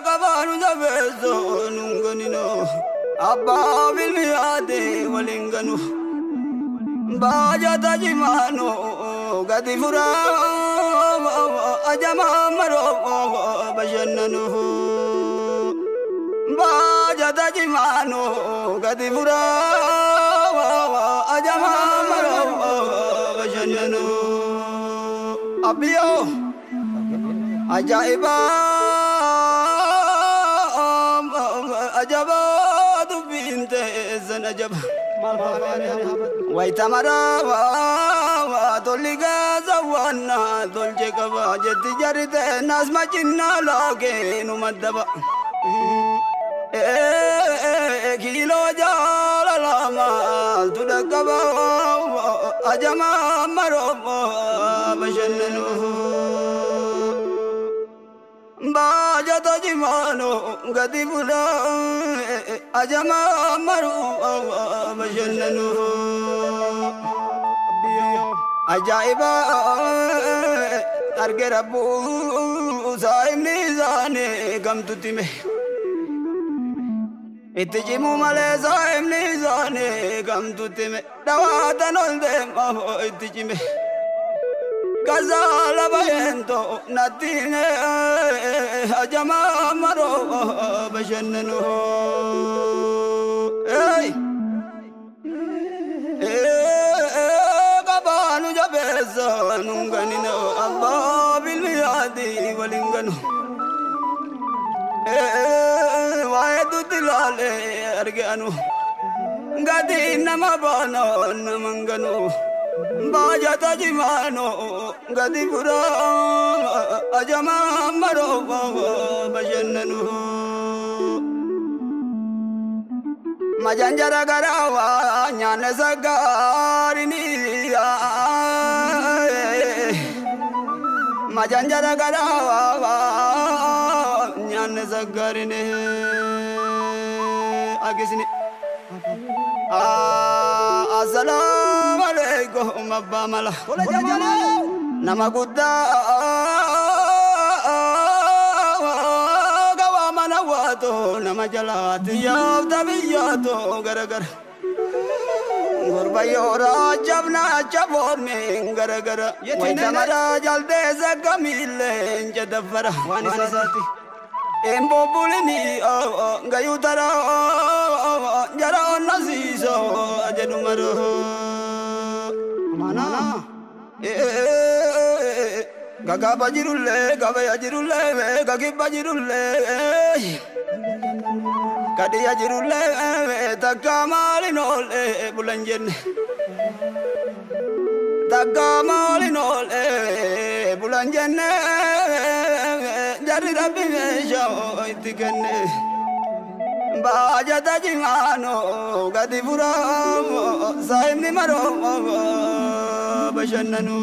Qabaanu jabeessoo nun ganino abbaa bilmiyaate waliin ganu baajata jimaano gadi furaa ajamaa maroo bashannanu baajata jimaano gadi furaa ajamaa maroo bashannanu abbiyoo ajaa'iba ajaba dubbiin teessan ajaba wayita maraa tolli gaasa waanna tolche qaba jetti jarri teenas macinnaa laakeenu maddaba kiiloo jaalala maaltu dhaqqaba ajamaa maroo bashannanu baajata jimaano gadi bulaa ajamaa maroo bashannanu ajaa'iba arge rabbuu saa'imni isaanii gamtutti hime itti cimuu malee saa'imni isaanii gamtutti hime dhawaatan ol deema itti cime Gazala bayento natine ajama maro bashannanu hey qabanu jabeessa nunganino abba bilmiyaadi walinganu waa'ee dutti laale arge anu gadi nama baano namanganu baajata jimaano gadi furaa ajamaa maroo bashannanu majanjara garawaa nyaanne saggaarini majanjara garawaa nyaanne saggaarini agisni Assalamu alaikum abbaa mala nama guddaa gawaa mana waatu nama jalaati yaafta biyyaatu garagara gurbayyoo raajabna chaboormi garagara wayita jaldeessa gamiillee jedhaffara waan isaati. Embobbulini gayu tara jara onnasiiso jedhu maro mana gagaba jirullee gabaya jirullee gagibba jirullee kadiya jirullee takka maalin oollee bulan jenne takka maalin oollee bulan jenne jarri rabbi meeshaa itti kenne baajata jimaano gadi furaa saa'imni maroo bashannanu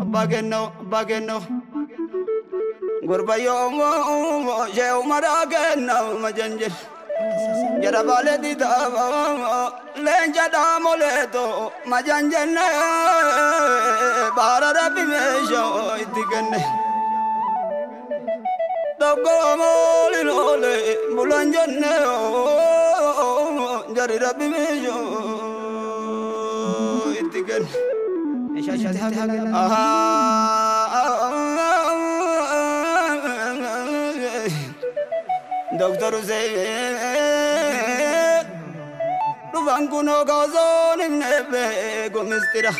abbaa kennoo abbaa kennoo gurbayyoo shee umaraa kennaa majanjel jara baalee diidaa leenca dhaamoleetoo majanjenne baara rabbi meeshaa itti kenne. Tokko moolin oole bulan jenne jarri rabbi meeshaa itti kenne. Doktor Hussein dhufan kunoo kaosoon himne beeku mistira.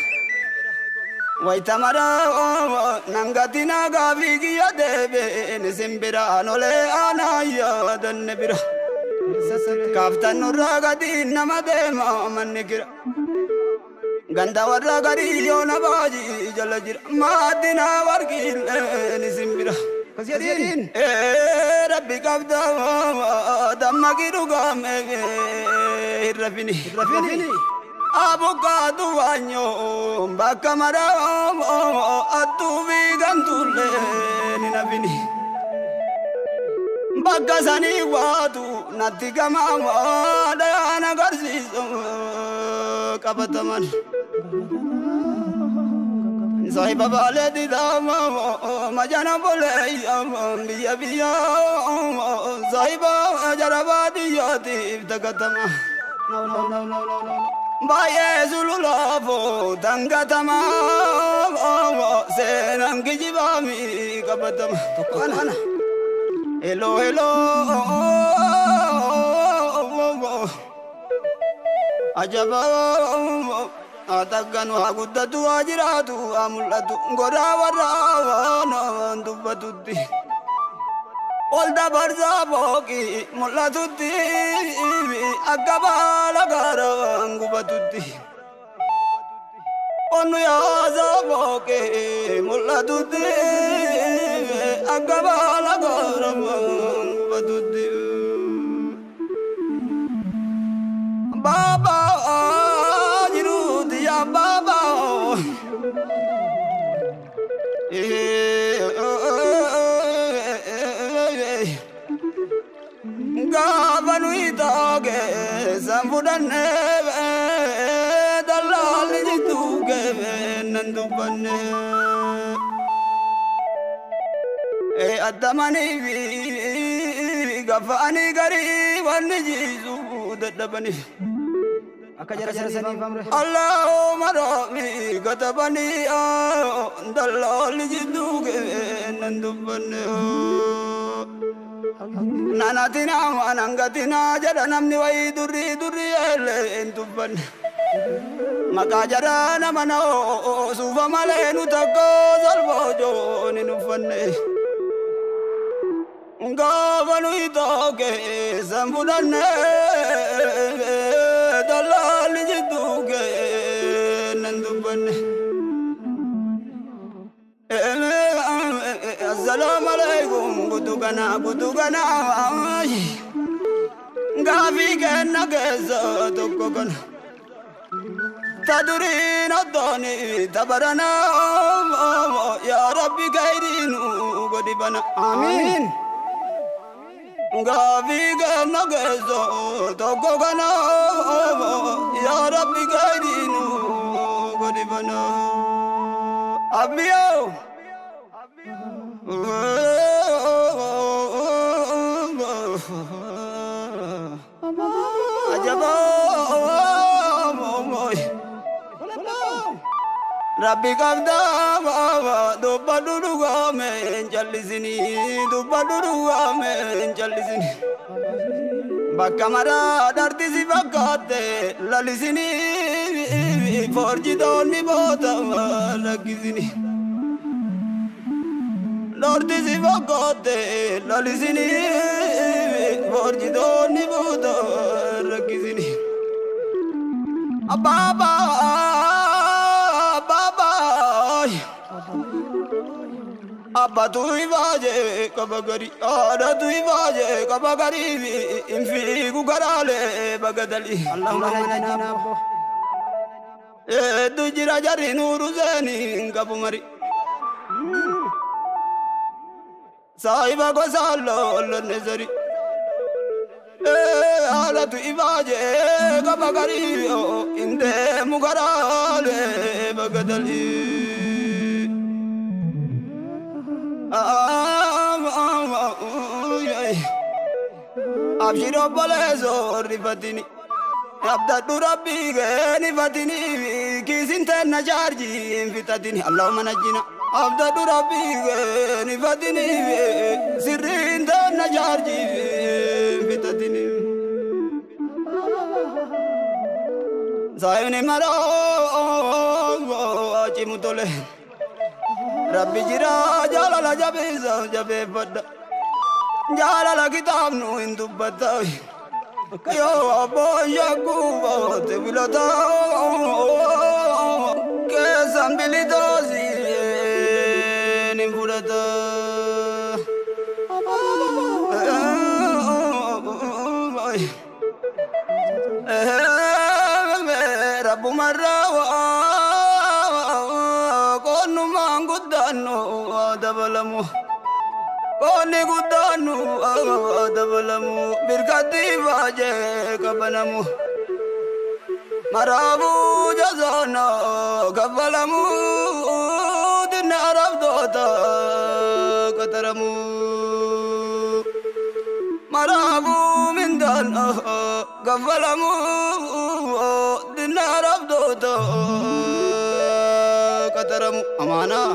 Wayita maraa nangati nagaa fiigiyya deebiin simbiraan olee aanaa yaadanne bira. Kaaftan nurraa gadi nama deema manni kira. Ganda warra garii yoona baajii jala jira. Maaddina warqiillee ni simbira. Rabbi qabda dammaqii dhugaame hin rafini. Abukaatu waanyoo bakka maraa attuu fi gantuullee ni nafini. Bakka sanii waatu natti gamaa dhayaan agarsiisu qabataman. Saahiba baalee didaama majana bolee biyya biyya saahiba jara baadiyyaatiif tagatama. Baay'ee sululaafoo dangatama seenaan kijibaami qabatama. Hello hello ajaba Ataggan waa guddatu waa jiraatu waa mul'atu godaa warraa waan dubbatutti ol dabarsaa booqii mul'atutti akka baala gaaraan gubatutti onnu yaasaa booqii mul'atutti akka baala gaaraan gubatutti. Baba Baba Gaafa nuyi taage san fudhanne dallaalli jidduu nan dubbanne addamanii fi gafaanii garii wanni jiisu dadhabaniif. Allahumma rabbi katabani dallaalli jidduu nan dubbanne nanatina wanangatina jedha namni wayii durrii durrii eellee hin dubbanne maqaa jara nama na suufa malee nu takka salphoo hin uffanne. Gaafa nuyi taage san fudhanne dallaalli jidduu nan dubbanne. Assalaamu alaikum guddugana guddugana gaafii kenna keessa tokko kana. Ta duriin addooni tabarana yaa Rabbi khayriinu godhi bana. Amiin. Gaafii kenna keessa tokko kana yaa Rabbi khayriinu godhi bana. Abbiyoo. Ajaba Rabbi qabdaa dubbadhu dhugaame hin jallisini dubbadhu dhugaame hin jallisini bakka maraa dharti si fakkaatte lalisini forjitoonni boota rakkisini dharti si fakkaatte lalisini forjitoonni boota rakkisini. Baba Abba tu ibaaje kabagari haadha tu ibaaje kabagari hin fiigu garaalee bagadali. Hedduu jira jarri nuuru seeni hin qabu mari. Saahiba gosa lollonne sari. Haadha tu ibaaje kabagari hin deemu garaalee bagadali. Abshir obboleessoo rifatini abdadhu rabbii keeni fatini kiisin teenna chaarjii hin fixatini Allahumma najjina abdadhu rabbii keeni fatini sirriin teenna chaarjii hin fixatini. Saayini maroo achimu tole. Rabbi jira jaalala jabeessa jabeeffadha jaalala kitaabnu hin dubbata yoo abboon shakkuu boote filata keessan bilitoosiin hin fudhata. Rabbumarraa Qonnumaan guddaannu dabalamu qonni guddaannu dabalamu birkatti baajee kabanamu maraabuu jazaana kaffalamu Rabdoota qataramuu. Maraafuu mindaan gaffalamuu dinna rabdoota qataramu amaanaa.